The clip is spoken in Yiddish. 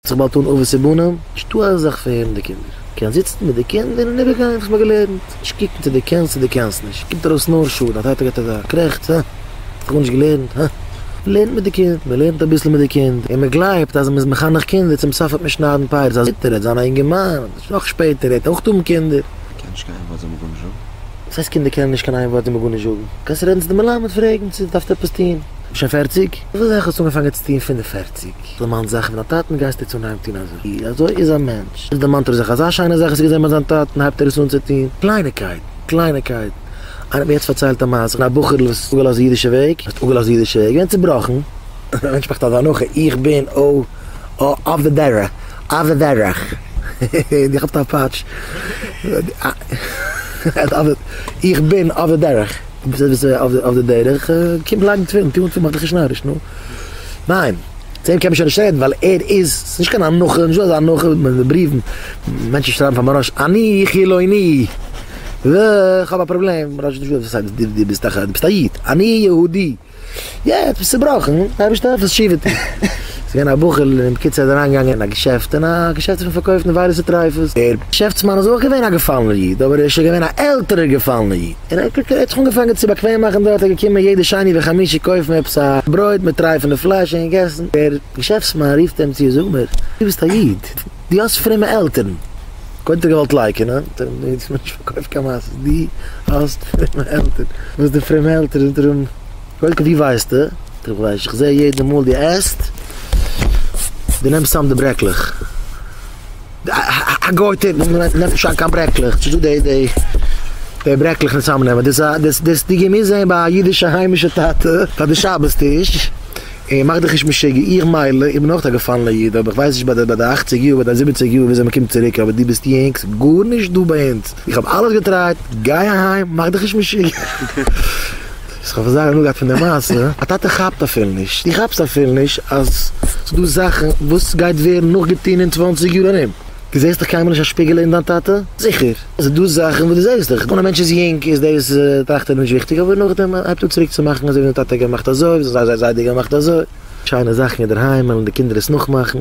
זיך באלד אן אבות ובנים, נישטא אזא זאך פון הערן די קינדער, קען זיצן מיט די קינדער און איבערגיין וואס מ'האט געלערנט, נישט קוקן צו דו קענסט צו דו קענסט נישט, קומט ארויס נאר שאדן, א טאטע געבט אזא קרעכץ, הא? האסט גארנישט געלערנט, הא? מ'לערנט מיט די קינד, מ'לערנט אביסל מיט די קינד, און מ'גלייבט אז מ'איז מחנך קינדער, צום סוף וועט מען שניידן פירות, אז ער וועט זיין א אינגערמאן, נאך שפעטער, ער וועט אויך האבן קינדער. קען נישט קיין איין ווארט זאל מען גארנישט זאגן. וואס הייסט קינדער קענען נישט קיין איין ווארט זאל מען גארנישט זאגן? קענסט רעדן צו די מלמד פרעגן צו דארפסט עפעס טון. ביסט שוין פערציג? וואס זאך האסטו אנגעפאנגען צו טון פון די פערציג? דערמאנט זיך פון דיין טאטן גייסטו צו אנהייבן טון אזוי. אזוי איז א מענטש. דערמאנט ער זיך אזא שיינע זאך וואס ער האט געזען ביי זיין טאטן הייבט ער עס אן צו טון. קלייניקייטן, קלייניקייטן. איינער האט מיר יעצט פארציילט א מעשה פון א בחור'ל וואס האט אפגעלאזט די אידישע וועג, האט אפגעלאזט די אידישע וועג, געווען צובראכן. א מענטש מאכט אזא הנחה, איך בין אויף די דרך, אויף די דרך. דו כאפסט א פאטש. איך בין אויף די דרך. ביסט אויף די דרך, קום לייגן תפילין, טו אן תפילין, מאך דיך נישט נאריש, נו. ניין, צו אים קען מען שוין נישט רעדן, ווייל ער איז, ס'איז נישט קיין הנחה, נישטא אזא הנחה מיט די בריוון, מענטשן שרייבן פאר מוהרא"ש, אני חילוני, איך האב א פראבלעם, מוהרא"ש זאגט, וואס הייסט, דו ביסט דאך, דו ביסט א איד, אני יהודי. יעצט ביסט צובראכן, אייבערשטער העלף עס תשובה טון. ס'איז געווען א בחור'ל און בקיצור איז אריינגעגאנגען אין א געשעפט, אין א געשעפט וואס מ'פארקויפט נבילות וטריפות, דער געשעפטסמאן איז אויך געווען א געפאלנער איד, אבער ער איז שוין געווען א עלטערער געפאלנער איד, און ער האט זיך אנגעפאנגען צו באקוועם מאכן דארט, ער איז געקומען יעדע שני וחמישי קויפן עפעס א ברויט מיט טרייפענע פלייש און געגעסן, דער געשעפטסמאן רופט אים צו, זאג מיר, דו ביסט א איד? דו האסט פרומע עלטערן? קודם האט ער געוואלט לייקענען, האט ער אים נישט פארקויפט קיין מעשיות, דו האסט פרומע עלטערן, וואס די פרומע עלטערן זאגט ער אים, קודם כל ווי ווייסטו? זאגט ער איך ווייס, איך זע יעדע מאל דו עסט, דו נעמסט צאם די ברעקלעך, א גוי טוט, נעמט נישט אן קיין ברעקלעך, ס'איז דא די די די ברעקלעך פון צאמנעמען, דאס דאס דאס דו געמוזט זען ביי א אידישע היימישע טאטע פאר די שבת טיש. און מאך דיך נישט משוגע, איך מילא, איך בין אויך א געפאלענער איד, אבער איך ווייס נישט ביי די ביי די אכציג יאר, ביי די זיבעציג יאר וויאזוי מ'קומט צוריק, אבער דו ביסט יונג, ס'איז גארנישט דא ביי אונז, איך האב אלעס געטרייט, גיי אהיים, מאך דיך נישט משוגע. איך האב זייער הנאה געהאט פון די מעשה, א טאטע כאפט אפילו נישט, דו כאפסט אפילו נישט אז ס'איז דא זאכן וואס גייט ווערן נאכגעטון אין צוואנציג יאר ארום, דו זעסט דאך קיינמאל נישט א שפיגעלע אין דיין טאטע? זיכער! ס'איז דא זאכן וואס דו זעסט דאך, ווען א מענטש איז יונג איז דאס טראכט ער נישט וויכטיג, אבער נאכדעם הייבט אן צוריק צו מאכן אזוי ווי זיין טאטע האט געמאכט אזוי, ווי זיין זיידע האט געמאכט אזוי. שיינע זאכן אינדערהיים וועלן די קינדער עס נאכמאכן.